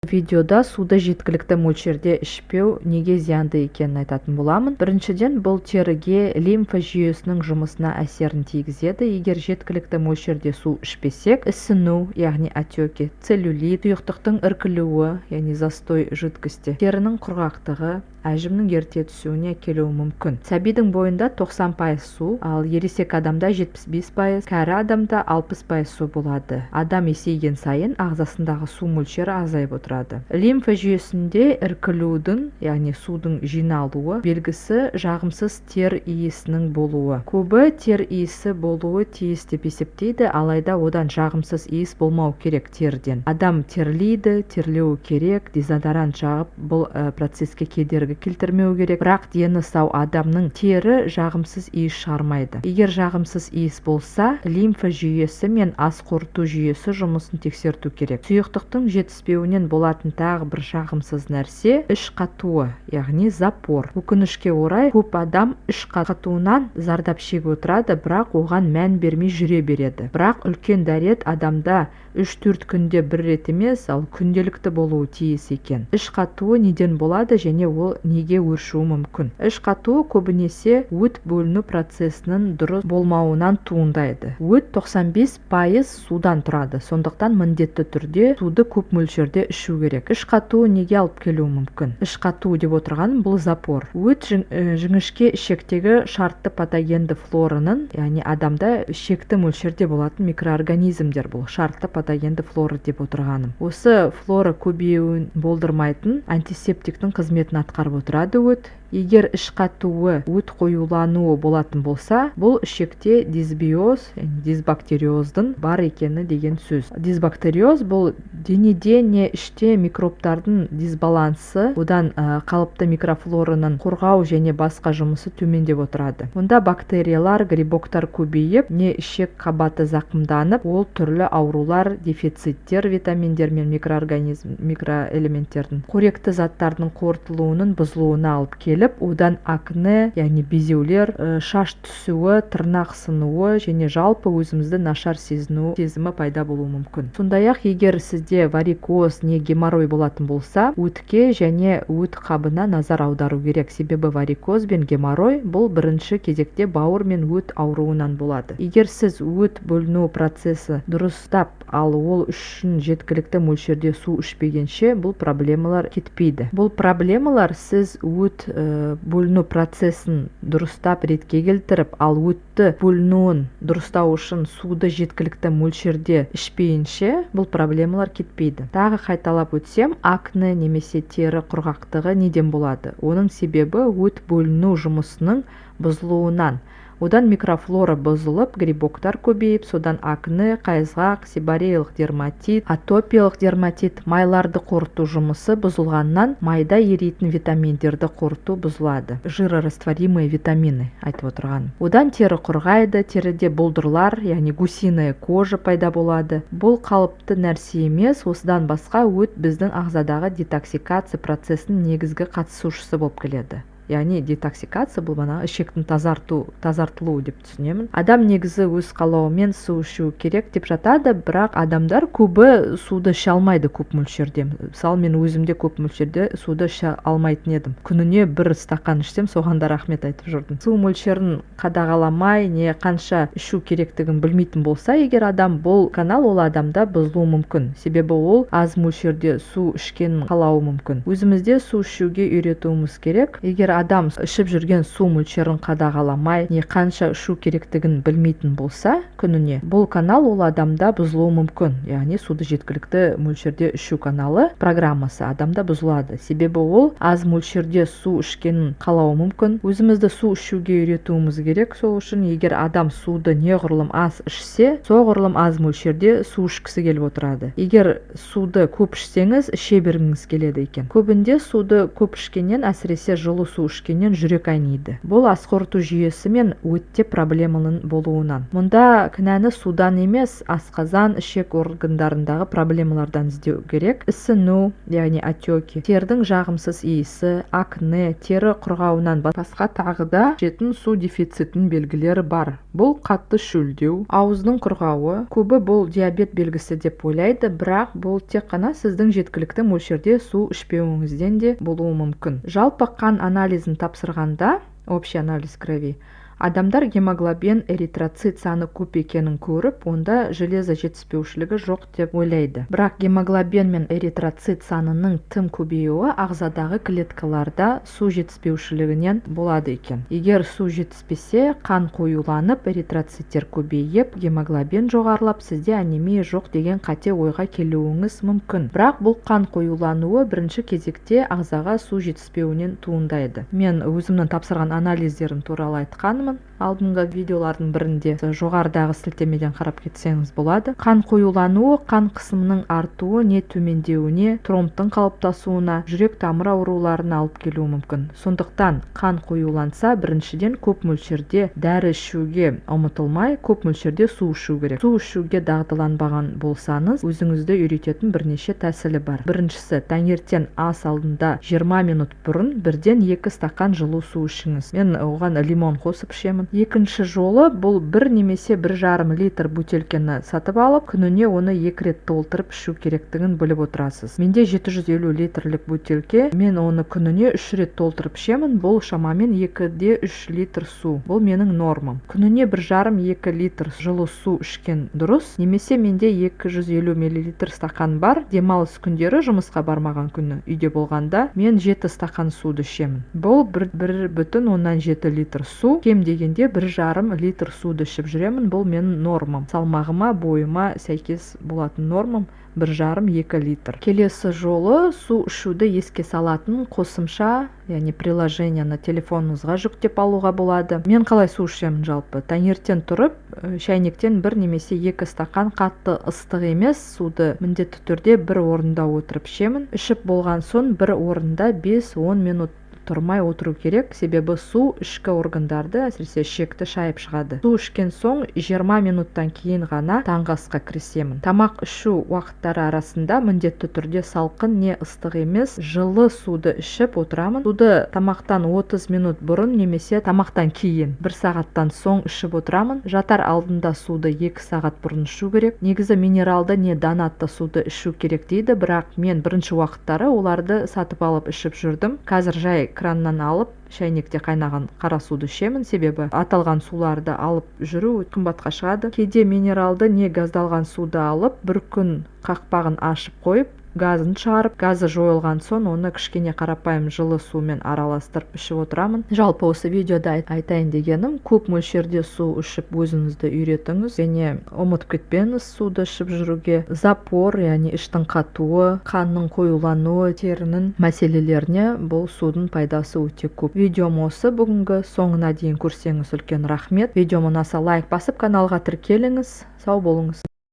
Видеода суды жеткілікті мөлшерде ішпеу неге зиянды екенін айтатын боламын. Біріншіден, бұл теріге, лимфа жүйесінің жұмысына әсерін тигізеді. Егер жеткілікті мөлшерде су ішпесек, ісіну, яғни отеки, целлюлит, сұйықтықтың іркілуі, яғни застой жидкости, терінің құрғақтығы, әжімнің ерте түсуіне әкелуі мүмкін. Сәбидің бойында 90% су, ал ересек адамда 75%, кәрі адамда 60% су болады. Адам есейген сайын ағзасындағы су мөлшері азайып отырады. Лимфа жүйесінде іркілудің, яғни судың жиналуы белгісі — жағымсыз тер иісінің болуы. Көбі тер иісі болуы тиіс деп есептейді, алайда одан жағымсыз иіс болмау керек. Терден адам терлейді, терлеуі керек, дезодорант жағып, бұл процеске кедергі келтірмеу керек. Бірақ дені сау адамның тері жағымсыз иіс шығармайды. Егер жағымсыз иіс болса, лимфа жүйесі мен ас қорыту жүйесі жұмысын тексерту керек. Сұйықтықтың жетіспеуінен болатын тағы бір жағымсыз нәрсе — іш қатуы, яғни запор. Өкінішке орай, көп адам іш қатуынан зардап шегіп отырады, бірақ оған мән бермей жүре береді. Бірақ үлкен дәрет адамда 3-4 күнде бір рет емес, ал күнделікті болуы тиіс екен. Іш қатуы неден болады және ол неге өршуі мүмкін? Іш қатуы көбінесе өт бөліну процесінің дұрыс болмауынан туындайды. Өт 95% судан тұрады, сондықтан міндетті түрде суды көп мөлшерде ішу керек. Іш қатуы неге алып келуі мүмкін? Іш қатуы деп отырғаным — бұл запор. Өт жіңішке ішектегі шартты патогенді флораның, яғни адамда шекті мөлшерде болатын микроорганизмдер, бұл шартты патогенді флора деп отырғаным, осы флора көбеюін болдырмайтын антисептиктің қызметін атқарып отырады өт. Егер іш қатуы, өт қоюлануы болатын болса, бұл ішекте дисбиоз, дисбактериоздың бар екені деген сөз. Дисбактериоз — бұл денеде не іште микробтардың дисбалансы. Одан қалыпты микрофлораның қорғау және басқа жұмысы төмендеп отырады. Онда бактериялар, грибоктар көбейіп, не ішек қабаты зақымданып, ол түрлі аурулар, дефициттер витаминдер мен микроорганизм, микроэлементтердің, қоректі заттардың қорытылуының бұзылуына алып келіп, одан акне, яғни безеулер, шаш түсуі, тырнақ сынуы және жалпы өзімізді нашар сезіну сезімі пайда болуы мүмкін. Сондай ақ егер сізде варикоз не геморрой болатын болса, өтке және өт қабына назар аудару керек, себебі варикоз бен геморрой бұл бірінші кезекте бауыр мен өт ауруынан болады. Егер сіз өт бөліну процесі дұрыстап, ал ол үшін жеткілікті мөлшерде су ішпегенше, бұл проблемалар кетпейді. Бұл проблемалар сіз өт бөліну процесін дұрыстап ретке келтіріп, ал өтті бөлінуін дұрыстау үшін суды жеткілікті мөлшерде ішпейінше, бұл проблемалар кетпейді. Тағы қайталап өтсем, акне немесе тері құрғақтығы неден болады? Оның себебі өт бөліну жұмысының бұзылуынан. Одан микрофлора бұзылып, грибоктар көбейіп, содан акне, қайызғақ, себореялық дерматит, атопиялық дерматит. Майларды қорыту жұмысы бұзылғаннан майда еритін витаминдерді қорыту бұзылады, жирорастворимые витамины айтып отырғаным. Одан тері құрғайды, теріде бұлдырлар, яғни гусиная кожа пайда болады. Бұл қалыпты нәрсе емес. Осыдан басқа өт біздің ағзадағы детоксикация процесінің негізгі қатысушысы болып келеді, яғни детоксикация — бұл бағанағы ішектің тазартылуы деп түсінемін. Адам негізі өз қалауымен су ішу керек деп жатады, бірақ адамдар көбі суды іше алмайды көп мөлшерде. Мысалы, мен өзім де көп мөлшерде суды іше алмайтын едім. Күніне бір стақан ішсем, соған да рахмет айтып жүрдім. Су мөлшерін қадағаламай, не қанша ішу керектігін білмейтін болса егер адам, бұл канал ол адамда бұзылуы мүмкін, себебі ол аз мөлшерде су ішкенін қалауы мүмкін. Өзімізде су ішуге үйретуіміз керек. Егер адам ішіп жүрген су мөлшерін қадағаламай, не қанша ішу керектігін білмейтін болса күніне, бұл канал ол адамда бұзылуы мүмкін, яғни суды жеткілікті мөлшерде ішу каналы, программасы адамда бұзылады, себебі ол аз мөлшерде су ішкенін қалауы мүмкін. Өзімізді су ішуге үйретуіміз керек. Сол үшін егер адам суды неғұрлым аз ішсе, соғұрлым аз мөлшерде су ішкісі келіп отырады. Егер суды көп ішсеңіз, іше бергіңіз келеді екен. Көбінде суды көп ішкеннен, әсіресе жылы су су ішкеннен жүрек айниды. Бұл ас қорыту жүйесі мен өтте проблеманың болуынан. Мұнда кінәні судан емес, асқазан, ішек органдарындағы проблемалардан іздеу керек. Ісіну, яғни отеки, тердің жағымсыз иісі, акне, тері құрғауынан басқа тағы да ішетін су дефицитінің белгілері бар. Бұл қатты шөлдеу, ауыздың құрғауы. Көбі бұл диабет белгісі деп ойлайды, бірақ бұл тек қана сіздің жеткілікті мөлшерде су ішпеуіңізден де болуы мүмкін. Жалпы қан анализін тапсырғанда, общий анализ крови, адамдар гемоглобин, эритроцит саны көп екенін көріп, онда железо жетіспеушілігі жоқ деп ойлайды. Бірақ гемоглобин мен эритроцит санының тым көбеюі ағзадағы клеткаларда су жетіспеушілігінен болады екен. Егер су жетіспесе, қан қоюланып, эритроциттер көбейіп, гемоглобин жоғарылап, сізде анемия жоқ деген қате ойға келуіңіз мүмкін. Бірақ бұл қан қоюлануы бірінші кезекте ағзаға су жетіспеуінен туындайды. Мен өзімнің тапсырған анализдерім туралы айтқанмын алдыңғы видеолардың бірінде, жоғарыдағы сілтемеден қарап кетсеңіз болады. Қан қоюлануы қан қысымының артуы не төмендеуіне, тромбтың қалыптасуына, жүрек тамыр ауруларына алып келуі мүмкін. Сондықтан қан қоюланса, біріншіден, көп мөлшерде дәрі ішуге ұмытылмай, көп мөлшерде су ішу керек. Су ішуге дағдыланбаған болсаңыз, өзіңізді үйрететін бірнеше тәсілі бар. Біріншісі: таңертең ас алдында 20 минут бұрын бірден 2 стақан жылы су ішіңіз. Мен оған лимон қосып ішемін. Екінші жолы: бұл 1 немесе 1,5 литр бөтелкені сатып алып, күніне оны екі рет толтырып ішу керектігін біліп отырасыз. Менде 750 литрлік бөтелке, мен оны күніне үш рет толтырып ішемін. Бұл шамамен 2,3 литр су. Бұл менің нормам. Күніне 1,5-2 литр жылы су ішкен дұрыс. Немесе менде 250 миллилитр стақан бар. Демалыс күндері, жұмысқа бармаған күні, үйде болғанда мен 7 стақан суды ішемін. Бұл 1,7 литр су. Кем дегенде 1,5 литр суды ішіп жүремін. Бұл менің нормам, салмағыма, бойыма сәйкес болатын нормам 1,5-2 литр. Келесі жолы: су ішуді еске салатын қосымша, яғни приложение ні телефоныңызға жүктеп алуға болады. Мен қалай су ішемін? Жалпы таңертең тұрып, шайнектен 1 немесе 2 стақан қатты ыстық емес суды міндетті түрде бір орында отырып ішемін. Ішіп болған соң бір орында 5-10 минут тұрмай отыру керек, себебі су ішкі органдарды, әсіресе ішекті шайып шығады. Су ішкен соң 20 минуттан кейін ғана таңғы асқа кірісемін. Тамақ ішу уақыттары арасында міндетті түрде салқын не ыстық емес жылы суды ішіп отырамын. Суды тамақтан 30 минут бұрын немесе тамақтан кейін бір сағаттан соң ішіп отырамын. Жатар алдында суды 2 сағат бұрын ішу керек. Негізі минералды не донатты суды ішу керек дейді, бірақ мен бірінші уақыттары оларды сатып алып ішіп жүрдім. Қазір жай краннан алып, шәйнекте қайнаған қара суды ішемін, себебі аталған суларды алып жүру қымбатқа шығады. Кейде минералды не газдалған суды алып, бір күн қақпағын ашып қойып, газын шығарып, газы жойылған соң оны кішкене қарапайым жылы сумен араластырып ішіп отырамын. Жалпы осы видеода айтайын дегенім: көп мөлшерде су ішіп өзіңізді үйретіңіз және ұмытып кетпеңіз суды ішіп жүруге. Запор, яғни іштің қатуы, қанның қоюлануы, терінің мәселелеріне бұл судың пайдасы өте көп. Видеом осы бүгінгі. Соңына дейін көрсеңіз, үлкен рахмет. Видеом ұнаса, лайк басып, каналға тіркеліңіз. Сау болыңыз.